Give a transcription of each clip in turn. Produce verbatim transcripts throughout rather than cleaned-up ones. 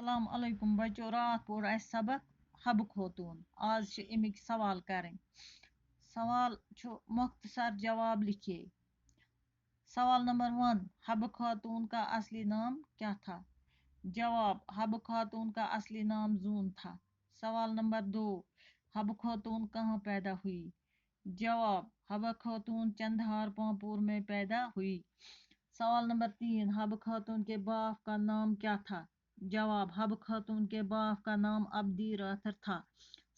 السلام علیکم بچو، راتھ پوٚر اَسہِ سبق حبہٕ خوتوٗن۔ آز چھِ اَمِکۍ سوال کَرٕنۍ۔ سوال چھُ مۄختصر جواب لیکھے۔ سوال نمبر ون، حبہٕ خاتون کا اصلی نام کیا تھا؟ جواب، حبہٕ خاتون کا اصلی نام زون تھا۔ سوال نمبر دو، حبہٕ خاتون کہاں پیدا ہوئی؟ جواب، حبہٕ خاتون چندہار پامپور میں پیدا ہوئی۔ سوال نمبر تین، حبہٕ خاتون کے باپ کا نام کیا تھا؟ جواب، حبہٕ خاتون کے باپ کا نام عبدی راتھر تھا۔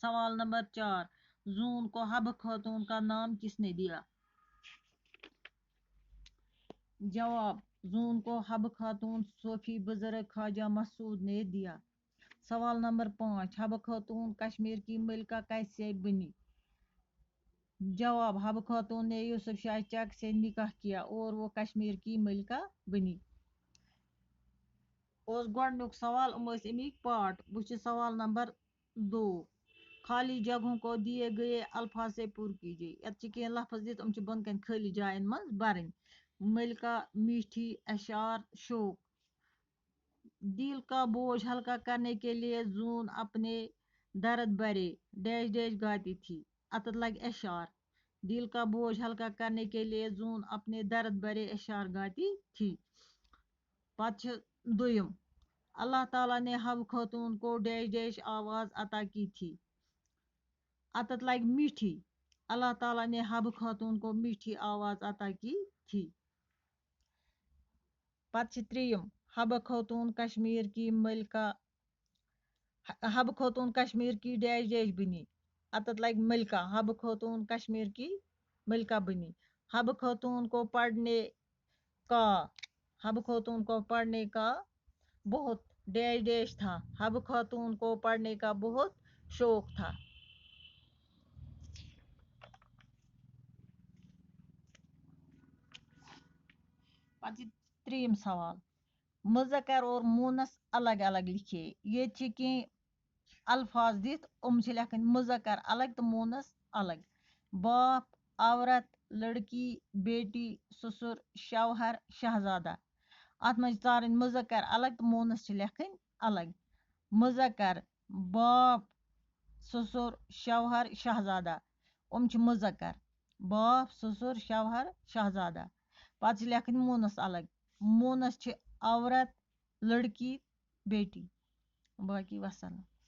سوال نمبر چار، زون کو حبہٕ خاتون کا نام کس نے دیا؟ جواب، زون کو حبہٕ خاتون صوفی بزرگ خواجہ مسعود نے دیا۔ سوال نمبر پانچ، حبہٕ خاتون کشمیر کی ملکہ کیسے بنی؟ جواب، حبہٕ خاتون نے یوسف شاہ چک سے نکاح کیا اور وہ کشمیر کی ملکہ بنی۔ اوس گۄڈٕنیُک سوال، یِم ٲسۍ اَمِکۍ پارٹ۔ وۄنۍ چھِ سوال نمبر دو، خالی جگہوں کو دیے گئے الفاظ سے پر کیجیے۔ یَتھ چھِ کینٛہہ لفظ دِتھ، یِم چھِ بۄنہٕ کَنہِ خٲلی جاین منٛز بَرٕنۍ۔ ملکہ، میٹھی، اشعار، شوق۔ دل کا بوجھ ہلکا کرنے کے لیے زون اپنے درد بھرے ڈیش ڈیش گاتی تھی۔ اتتھ لگہِ اشعار۔ دل کا بوجھ ہلکا کرنے کے لیے زون اپنے درد بھرے اشعار گاتی تھی۔ پتہٕ چھِ دوٚیِم، اللہ تعالیٰ نے حبہٕ خاتون کو ڈیش ڈیش آواز عطا کی تھی۔ اتتھ لگہِ میٹھی۔ اللہ تعالیٰ نے حبہٕ خاتون کو میٹھی آواز عطا کی تھی۔ پتہٕ چھِ ترٛیٚیِم، حبہٕ خاتون کشمیر کی ملکہ، حبہٕ خاتون کشمیر کی ڈیش ڈیش بنی۔ اتتھ لگہِ ملکہ، حبہٕ خاتون کشمیر کی ملکہ بنی۔ حبہٕ خاتون کو پڑھنے کا، حبہٕ خاتون کو پڑھنے کا بہت ڈیش ڈیش تھا۔ حبہٕ خاتون کو پڑھنے کا بہت شوق تھا۔ پتہٕ چھِ ترٛیٚیِم سوال، مذکر اور مونث الگ الگ لکھے۔ ییٚتہِ چھِ کینٛہہ الفاظ دِتھ، یِم چھِ لیکھٕنۍ مذکر الگ تہٕ مونث الگ۔ باپ، عورت، لڑکی، بیٹی، سسر، شوہر، شہزادہ۔ اتھ منٛز چھِ ژارٕنۍ مذکر الگ تہٕ مونث چھِ لیکھٕنۍ الگ۔ مذکر، باپ، سسر، شوہر، شہزادہ۔ یِم چھِ مذکر۔ باپ، سسر، شوہر، شہزادہ۔ پتہٕ چھِ لیکھٕنۍ مونث الگ۔ مونث چھِ عورت، لڑکی، بیٹی۔ باقی وسلام۔